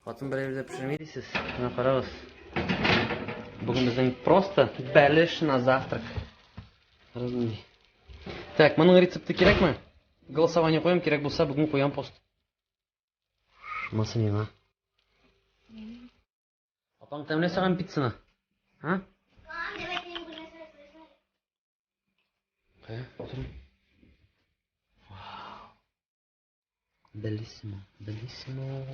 Хатын бер әйбер дә пешерми дисез. Менә карагыз. Бүген безнең просто бәлеш на завтрак. Карагыз нинди. Так, моның рецепты кирәкме? Голосование куям, кирәк булса, бүген куям пост. Шмасы миңа. Апаң тәмле ясаган пиццаны. А? Кая? Утырын. Вау. Белиссимо, белиссимо.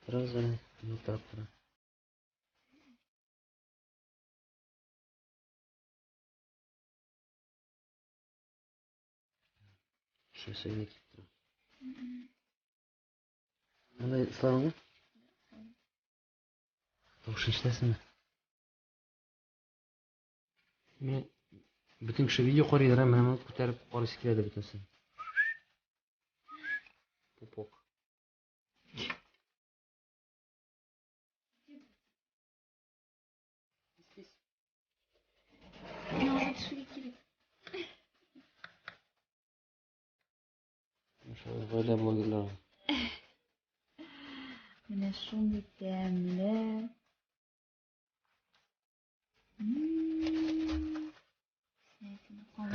Торыгыз әле, утырып тора. Шушы гына килеп тора. Мондай ыслаганмы? Тавышын ишетәсеңме? Менә бөтен кеше видео карыйдыр, ә менә моны күтәреп карыйсы килә бөтенесен. Пупок. Гаилә блогерлары. Менә шундый тәмле.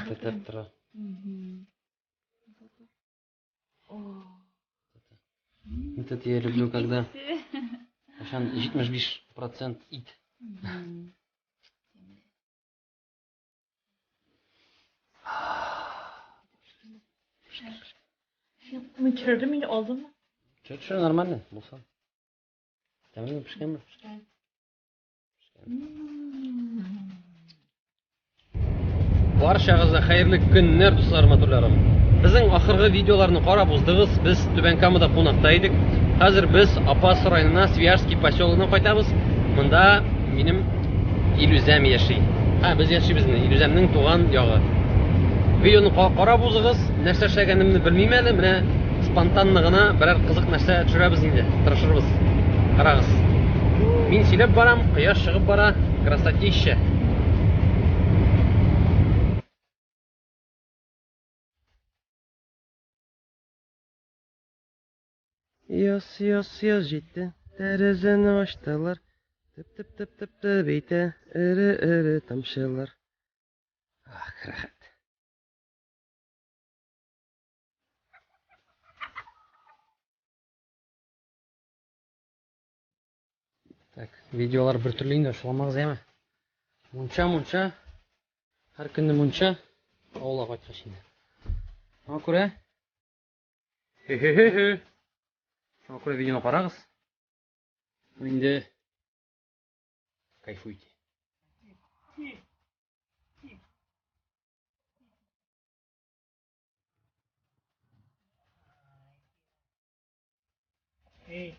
Тәтәп тора. Вот это я люблю, когда кашан 75% ит. Мин төшердем инде алдымы? Төшер, төшер, нормально, булса. Тәмлеме пешкәнме? Пешкән. Барчагызга хәерле көннәр, дуслар, матурларым. Безнең ахыргы видеоларны карап уздыгыз. Без Түбән Камада кунакта идек. Хәзер без Апас районына, Свияжский поселогына кайтабыз. Монда минем Илүзәм яши. Һә, без яшибез инде. Илүзәмнең туган ягы. Видеоны карап узыгыз. Нәрсә эшләгәнемне белмим әле. Менә спонтанно гына берәр кызык нәрсә төшерәбез инде. Тырышырбыз. Карагыз. Мин сөйләп барам, кояш чыгып бара. Красотища. Яз, яз, яз җитте, тәрәзәне ачтылар. Тып-тып-тып-тып-тып итә, эре-эре тамчылар. Ах, рәхәт. Так, видеолар бер төрле инде, шуламагыз яме. Мунча, мунча. Һәр көнне мунча. Авылга кайткач инде. Шуңа күрә Хе-хе-хе. Шуңа күрә видеоны карагыз. Инде кайфуйте. Эй.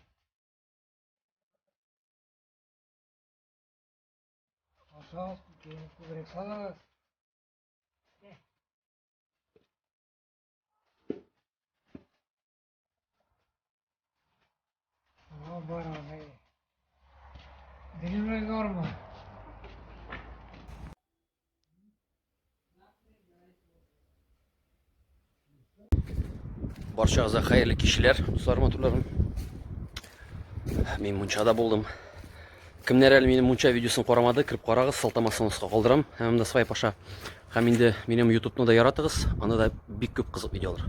Ашагыз, күбрәк салыгыз. Барчагызга хәерле кичләр, дуслар, матурларым. Мин мунчада булдым. Кемнәр әле минем мунча видеосын карамады, кереп карагыз, сылтамасын аска калдырам. Һәм дә свайп аша. Һәм инде минем YouTube-ны да яратыгыз, анда да бик күп кызык видеолар.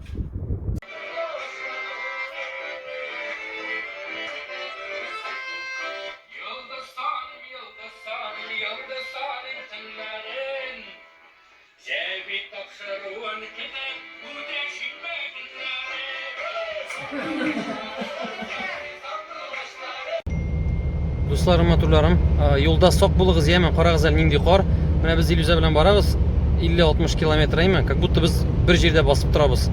Дусларым, матурларым, юлда сак булыгыз, яме, карагыз әле нинди кар. Менә без Илюзә белән барабыз, 50-60 километр әйме, как будто без бер җирдә басып торабыз.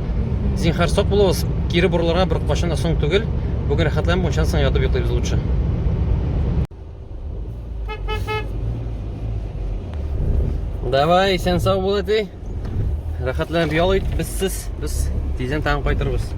Зинхар сак булыгыз, кире борылырга бер кашан да соң түгел. Бүген рәхәтләнеп мунчадан соң ятып йоклыйбыз лучше. Давай, исән сау бул, әти. Рәхәтләнеп ял ит, безсез, без тиздән тагын кайтырбыз.